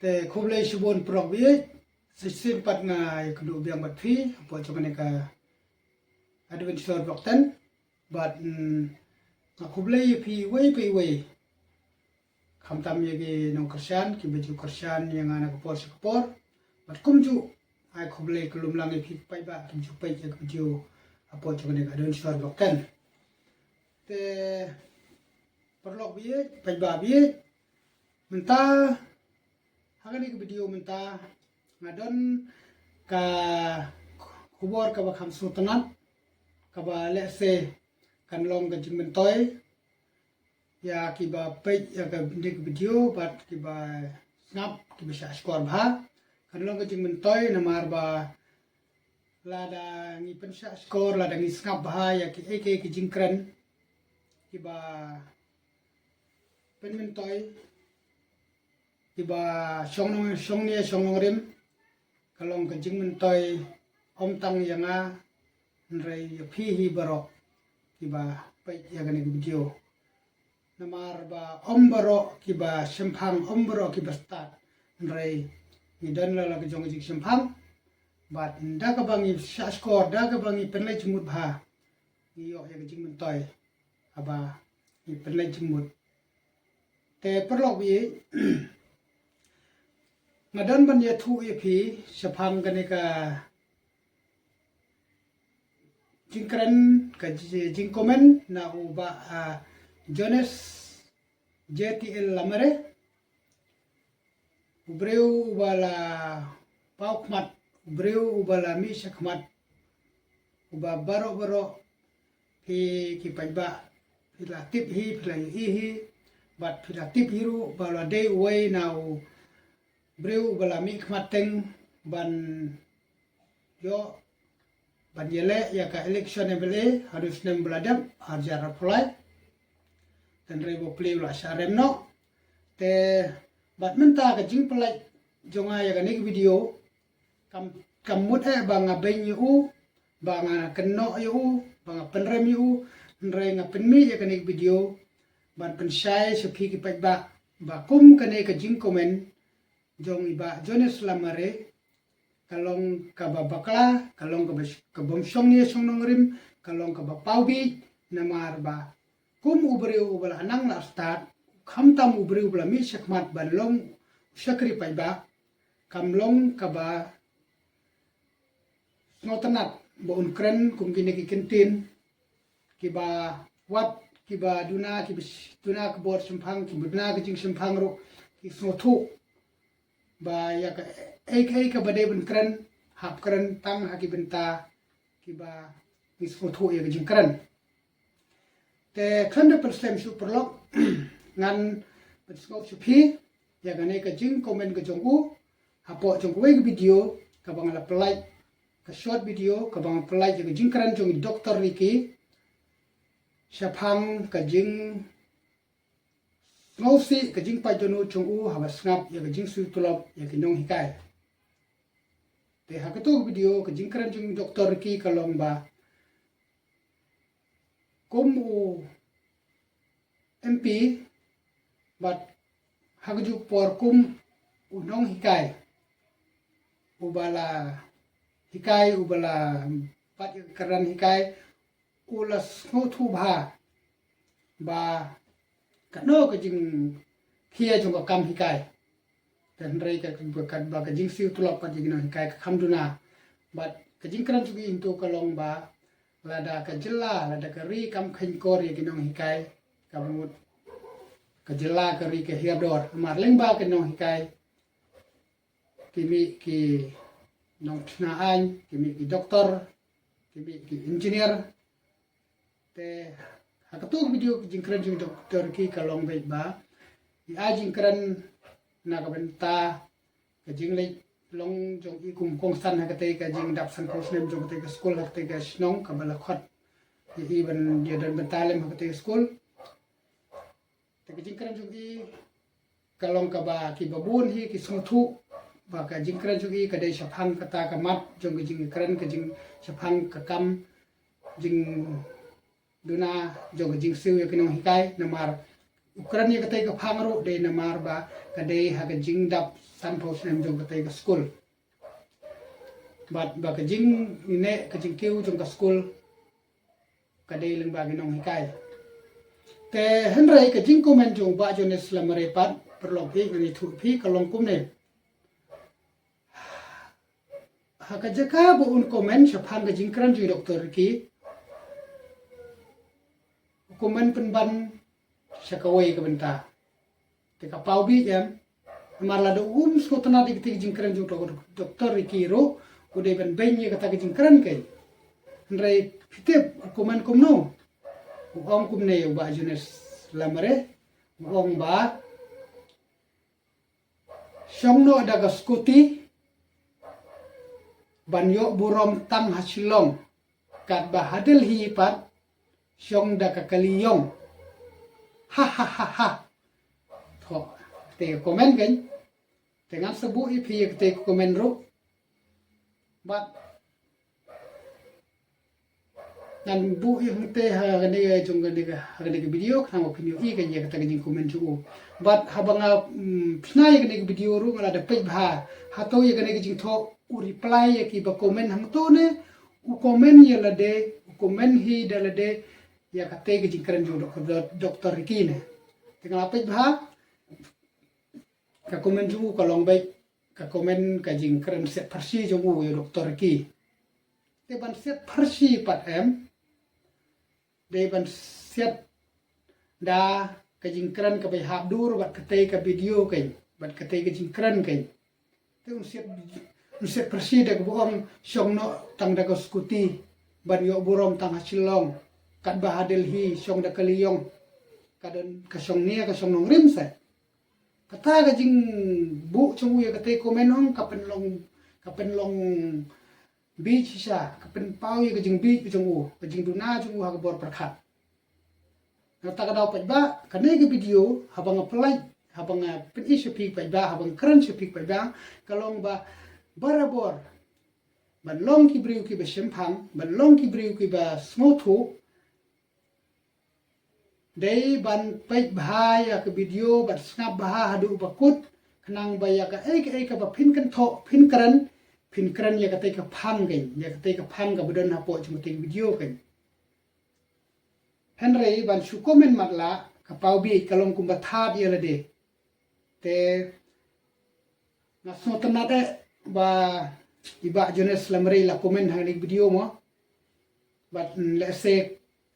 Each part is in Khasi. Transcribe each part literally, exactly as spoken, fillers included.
Te khublei shibun paralok baieit, shisien pat nga ïakynduh biang bad phi hapoh jong kane ka Adventure Vlog ten. Bad mm, nga khublei ïa phi iwei pa iwei, khamtam ïa ki nongkyrshan kiba ju kyrshan ïa nga na ka por sha ka por. Bad kumjuh ai khublei ka lum lang ïa phi paidbah kiba ju peit ïa ka video hapoh jong kane ka Adventure Vlog ten. Te paralok baieit, paidbah baieit, mynta ha kane ka video mynta nga don ka khubor kaba kham sngewtynnat, kaba lehse kan long ka jingmyntoi ïa kiba peit ïa kane ka video bad kiba sngap, kiba shah shkor bha. Kan long ka jingmyntoi namar ba lada ngi pynshah shkor, lada ngi sngap bha ïa kiei kiei ki jingkren kiba pynmyntoi kiba shong nong, shong nia shong nongrim, ka long ka jingmyntoi ym tang ïa nga, hynrei ïa phi hi baroh kiba peit ïa kane ka video. Namar ba ym baroh kiba shemphang, ym baroh kiba stad, hynrei ngi don la la ka jong ka jingshemphang. Bad ynda kaba ngi shah shkor, da kaba ngi pynleit jingmut bha, ngi ïoh ïa ka jingmyntoi haba ngi pynleit jingmut. Te paralok baieit, nga don ban ïathuh ïa phi shaphang kane ka jingkren, ka ji-, jingcomment na u Bah, ah, Jones J T L Lamare. U briew uba la paw khmat, u briew uba la mih sha khmat, uba baroh baroh phi ki paidbah phi la tip hi, phi la ïohi hi, bad phi la tip hi ruh ba la dei uwei na u briew uba la mih khmat teng ban ïoh ban ïaleh ïa ka election M L A ha u snem ba la dep, arhajar arphew lai. Hynrei ba u plie u la shah rem noh. Te bad mynta ka jingpynlait jong nga ïa kane ka video kam, kam mut eh ba nga beiñ ïa u, ba nga kynnoh ïa u, ba nga pynrem ïa u. Hynrei nga pynmih ïa kane ka video ban pynshai sha phi ki paidbah ba kum kane ka jingcomment jong i Bah Jones Lamare ka long kaba bakla, ka long kaba sh-, ka bym shong nia shong nongrim, ka long kaba paw bieit, namar ba kum u briew uba la nang la stad, khamtam u briew uba la mih sha khmat ban long u shakri paidbah, kam long kaba sngewtynnat ba un kren kum kine ki kyntien kiba wat kiba duna, kiba sh-, duna ka bor shemphang, kiba duna ka jingshemphang ruh ki sngewthuh ba ïa kaei kaei kaba dei ban kren, hap kren tang ha ki bynta kiba ngi sngewthuh ïa ka jingkren. Te khlem da pynslem shuh paralok, ngan pynsngew sha phi ïa kane ka jingcomment ka jong u hapoh jong kawei ka video kaba nga la pynlait, ka short video kaba nga pynlait ïa ka jingkren jong i Doctor Ricky shaphang ka jing sngewsih, ka jingpait dohnud jong u haba sngap ïa ka jingsiew tulop ïa ki nonghikai. Te ha kato ka video ka jingkren jong i Doctor Ricky ka long ba kum u M P bad ha kajuh ka por kum u nonghikai uba la hikai, uba la bat ïa ka kyrdan hikai, u la sngewthuh bha ba kano ka jingkhia jong ka kam hikai. Te hynrei ka, ka, ka, ba ka jingsiew tulop kat ïa ki nonghikai ka kham duna. Bad ka jingkren jong i hangto ka long ba lada ka jylla, lada ka ri kam kheiñkor ïa ki nonghikai, ka mut ka jylla ka ri ka hiar dor. Namar lyngba ki nonghikai ki mih ki nongchna aiñ, ki mih ki doktor, ki mih ki engineer. Te ha kato ka video ka jingkren jong i Doctor Ricky ka long beit ba i ai jingkren na ka bynta ka jingleit long jong i kum kongsan ha katei ka jingdap sanphew snem jong katei ka skul ha katei ka shnong kaba la khot ïa i ban ïa don bynta lem ha katei ka skul. Te ka jingkren jong i ka long kaba kiba bun hi ki sngewthuh ba ka jingkren jong i ka dei shaphang kata ka mat jong ka jingkren, ka jingshaphang ka kam jingduna jong ka jingsiew ïa ki nonghikai. Namar u kren ïa katei ka phang ruh dei namar ba ka dei ha ka jingdap sanphew snem jong katei ka skul. Bad ba ka jingïaineh, ka jingkiew jong ka skul ka dei lyngba ki nonghikai. Te hynrei ka jingcomment jong u Bah Jones Lamare pat, paralok phi, ngan ïathuh phi, ka long kumne. Ha ka jaka ba un comment shaphang ka jingkren jong i Doktor Ricky, u comment pynban sha kawei ka bynta. Te ka paw bih em. Namar lada um sngewtynnat ïa katei ka jingkren jong u Doktor Ricky ruh, u dei ban beiñ ïa kata ka jingkren kein. Hynrei phi tip u comment kumno? U ong kumne u Bah Jones Lamare, u ong ba shong noh da ka scooty ban ïoh burom tang ha Shillong, katba ha Delhi pat shong da ka kali ïong. Ha ha ha ha. Thoh, te ka comment kein. Te ngan sa buh ïa phi ïa katei ka comment ruh. Bad ngan buh ïa hangtei ha kane ka jong kane ka, ha kane ka video, khnang ba phin ïohi kein ïa kata ka jingcomment jong u. Bad haba nga, mm, pynshna ïa kane ka video ruh nga la da peit bha. Hato ïa kane ka jingthoh u reply ïa kiba comment hangto ne u comment ïa lade, u comment hi da lade ïa katei ka jingkren jong u Doktor, Doktor Ricky ne. Te nga la peit bha, ka comment jong u ka long beit ka comment ka jingkren siat pharshi jong u ïa u Doktor Ricky. Te ban siat pharshi pat em, dei ban siat da ka jingkren kaba ïahap dur bad katei ka video kein, bad katei ka jingkren kein. Te un siat, un siat pharshi da kaba ong shong noh tang da ka scooty ban ïoh burom tang ha Shillong, katba ha Delhi shong da ka kali ïong. Ka don, ka shong nia, ka shong nongrim seh. Kata ka jingbuh jong u ïa katei comment ong ka pynlong, ka pynlong bieit shisha, ka pynpaw ïa ka jingbieit jong u, ka jingduna jong u ha ka bor pyrkhat. Nangta ka daw paidbah, kane ka video haba nga pynlait, haba nga pyni sha phi paidbah, haba nga kren sha phi paidbah, ka long ba barabor ban long ki briew kiba shemphang, ban long ki briew kiba sngewthuh, dei ban peit bha ïa ka video bad sngap bha haduh ba kut, khnang ba ïa kaei kaei kaba phin kynthoh, phin kren, phin kren ïa katei ka phang kein, ïa katei ka phang kaba don hapoh jong katei ka video kein. Hynrei ban shu comment matlah, ka paw bieit, ka long kumba thad ïa lade. Te nga sngewtynnat eh ba i Bah Jones Lamare i la comment ha kane ka video mo. Bad, mm, lehse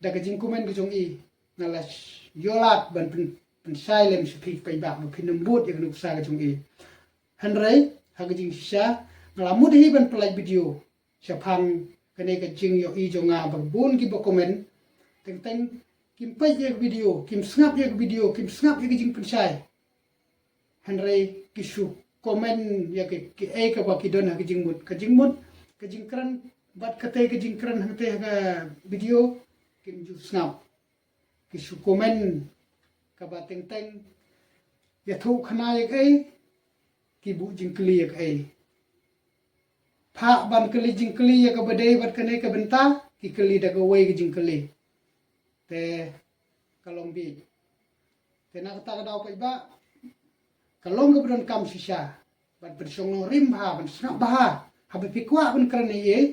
da ka jingcomment ka jong i nga la sh-, ïoh lad ban pyn-, pynshai lem sha phi paidbah ba phin ym bud ïa ka nuksa ka jong i. Hynrei ha ka jingshisha nga la mut hi ban pynlait video shaphang kane ka jingïohi jong nga ba bun kiba comment. Teng teng kim peit ïa ka video, kim sngap ïa ka video, kim sngap ïa ka jingpynshai. Hynrei ki shu comment ïa ki, kiei kaba ki don ha ka jingmut, ka jingmut, ka jingkren, bad katei ka jingkren hangtei ha ka video, kim ju sngap. Ki shu comment kaba teng teng ïathuh khana ïa kaei, ki buh jingkylli ïa kaei. Phah ban kylli jingkylli ïa kaba dei bad kane ka bynta, ki kylli da kawei ka jingkylli. Te ka long bieit. Te na kata ka daw paidbah, ka long kaba donkam shisha ban pynshong nongrim bha, ban sngap bha. Haba phi kwah ban kren ïa ei,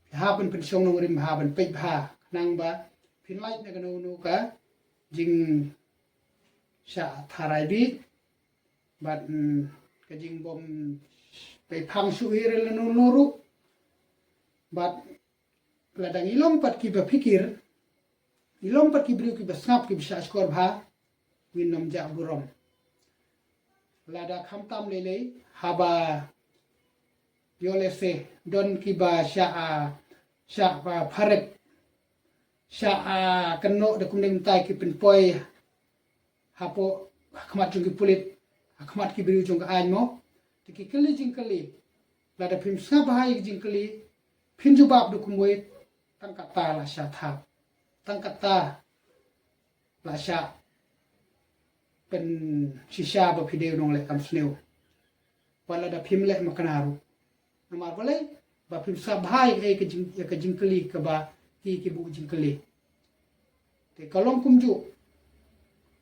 phi hap ban pynshong nongrim bha, ban peit bha, khnang ba phin lait na kano kano ka jingshah tharai bieit bad, mm, ka jingbym pei phang shuh hi re lano lano ruh. Bad lada ngi long pat kiba phikir, ngi long pat ki briew kiba sngap, kiba shah shkor bha, ngin ym jah burom. Lada khamtam lei lei haba ïoh lehse don kiba shah, ah, shah, ah, pharep, shah, ah, kynnoh da kumne kumtai, ki pynpoi hapoh, ha khmat jong ki pulit, ha khmat ki briew jong ka aiñ mo. Te ki kylli jingkylli, lada phim sngap bha ïa ki jingkylli, phin jubab da kumwei, tang kata la shah thap, tang kata la shah pynshisha ba phi dei u nongleh kam sniew. Wat lada phim leh makna ruh. Namar balei? Ba phim sngap bha ïa ka jing, ïa ka jingkylli kaba ki, ki buh jingkylli. Te ka long kumjuh.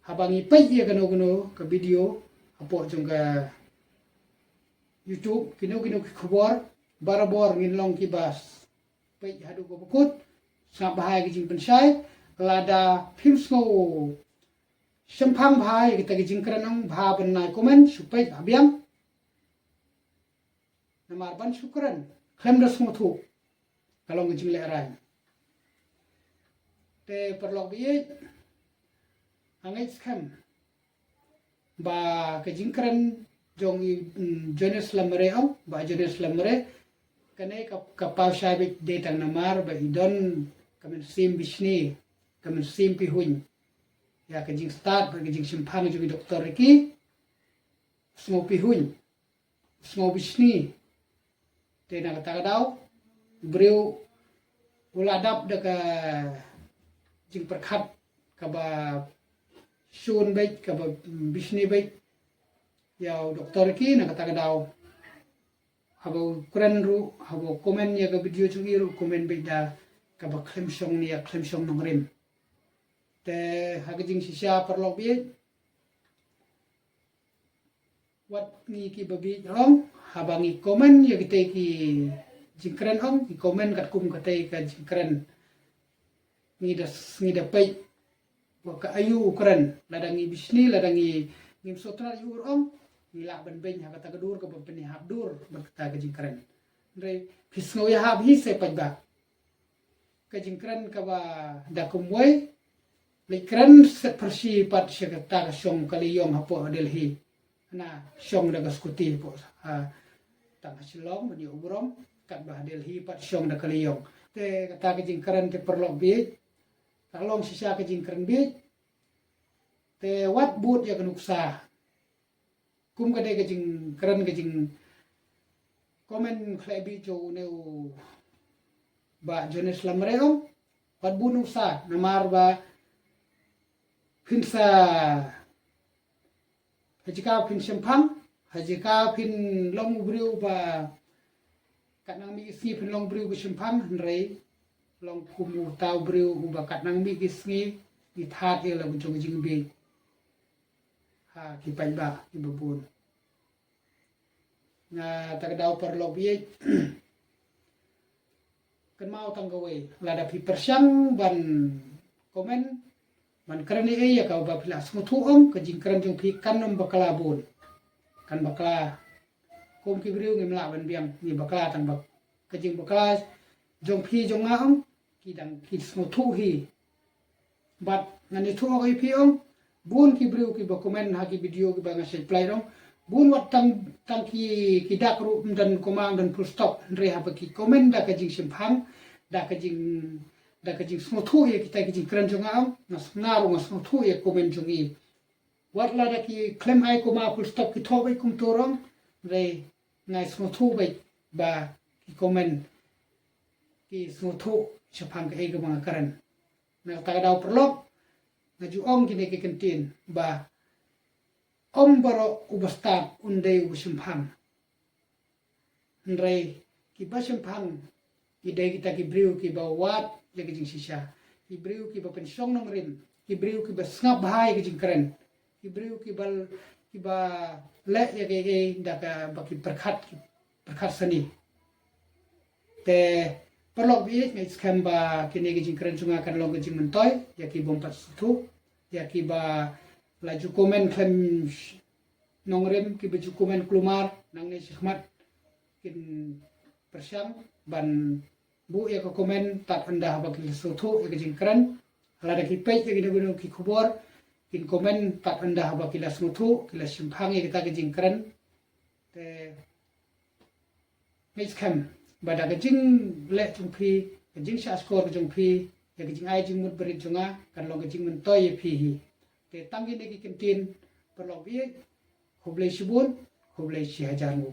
Haba ngi peit ïa kano kano ka video hapoh jong ka YouTube, kino kino ki khubor, barabor ngin long kiba peit haduh kaba kut, sngap bha ïa ki jingpynshai. Lada phim sngew shemphang bha ïa kita ki jingkren, ong bha ban ai comment, shu peit bha biang. Namar ban shu kren khlem da sngewthuh ka long ka jinglehrain. Te paralok baieit, nga ngeit skhem ba ka jingkren jong i, mm, Jonas Lamare, ong, Bah Jonas Lamare, kane ka, ka paw shai beit, dei tang namar ba i don ka mynsiem bishni, ka mynsiem pihuiñ ïa ka jingstad bad ka jingshemphang jong i Doktor Ricky. Sngew pihuiñ, sngew bishni. Te na kata ka daw, briew u la dap da ka jingpyrkhat kaba shun beit, kaba bishni beit ïa u Doktor Ricky. Na kata ka daw, haba u kren ruh, haba u comment ïa ka video jong i ruh, comment beit da kaba khlem shong nia, khlem shong nongrim. Te ha ka jingshisha paralok baieit, wat ngi kiba bieit ong, haba ngi comment ïa kitei ki jingkren ong, ngi comment katkum katei ka jingkren, ngi da, ngi da peit ba ka aïu u kren. Lada ngi bishni, lada ngi, ngim sngewtynnat ïa u ruh ong, ngi lah ban beiñ ha kata ka dur kaba pynïahap dur bad kata ka jingkren. Hynrei phi sngew ïahap hi se paidbah. Ka jingkren kaba da kumwei, leit kren set pyrshi pat sha kata ka shong ka Leïong hapoh Delhi. Na shong da ka skuti hapoh, ah, tang ha Shillong ban ïoh burom, katba ha Delhi pat shong da ka Leïong. Te kata ka jingkren te paralok baieit, ka long shisha ka jingkren beit. Te wat bud ïa ka nuksa. Kum ka dei ka jingkren, ka jingcomment khlem bit jong une u Bah Jonas Lamare ong, wat bud nuksa, namar ba phin sa, ha jaka phin shemphang, ha jaka phin long u briew ba katnang mih ki sngi phin long briew ba shemphang, hynrei long kum uta u briew uba katnang mih ki sngi ngi thad ïa la ka jong ka jingbieit ha ki paidbah kiba bun. Na kata ka daw paralok baieit, kynmaw tang kawei, lada phi pyrshang ban comment, ban kren ei ei ïa kaba phi la sngewthuh ong, ka jingkren jong phi kan ym bakla bun. Kan bakla. Kum ki briew ngim lah ban biang, ngi bakla tang ba ka jingbakla jong phi jong nga ong, ki dang ki sngewthuh hi. Bad ngan ïathuh ïa phi ong, bun ki briew kiba comment ha ki video kiba nga shait play ong, bun wat tang, tang ki, ki dak ruh ym don comma, ym don full stop, hynrei haba ki comment da ka jingshemphang, da ka jing, da ka jingsngewthuh ïa kita ki jingkren jong nga ong, nga sngew ruh nga sngewthuh ïa comment jong i. Wat lada ki khlem ai comma full stop, ki thoh beit kumto ruh ong, hynrei nga sngewthuh beit ba ki comment ki sngewthuh shaphang kaei kaba nga kren. Na kata ka daw paralok, nga ju ong kine ki kyntien ba ym baroh uba stad un dei uba shemphang. Hynrei kiba shemphang ki dei kita ki briew kiba wad ïa ka jingshisha, ki briew kiba pynshong nongrim, ki briew kiba sngap bha ïa ka jingkren, ki briew kiba, kiba leh ïa kaei kaei da kaba ki pyrkhat, ki pyrkhat sani. Te paralok baieit, nga ngeit skhem ba kine ki jingkren jong nga kan long ka jingmyntoi ïa ki bym pat sngewthuh, ïa kiba la ju comment khlem sh-, nongrim, kiba ju comment kulmar, nangne shakhmat kin pyrshang ban buh ïa ka comment tad ynda haba ki la sngewthuh ïa ka jingkren. Lada ki peit ïa kino kino ki khubor, kin comment tad ynda haba ki la sngewthuh, ki la shemphang ïa kata ka jingkren. Te nga ngeit skhem ba da ka jingleh jong phi, ka jingshah shkor ka jong phi ïa ka jingai jingmut barit jong nga, kan long ka jingmyntoi ïa phi hi. Te tang kine ki kyntien paralok baieit, khublei shibun, khublei shihajar nguh.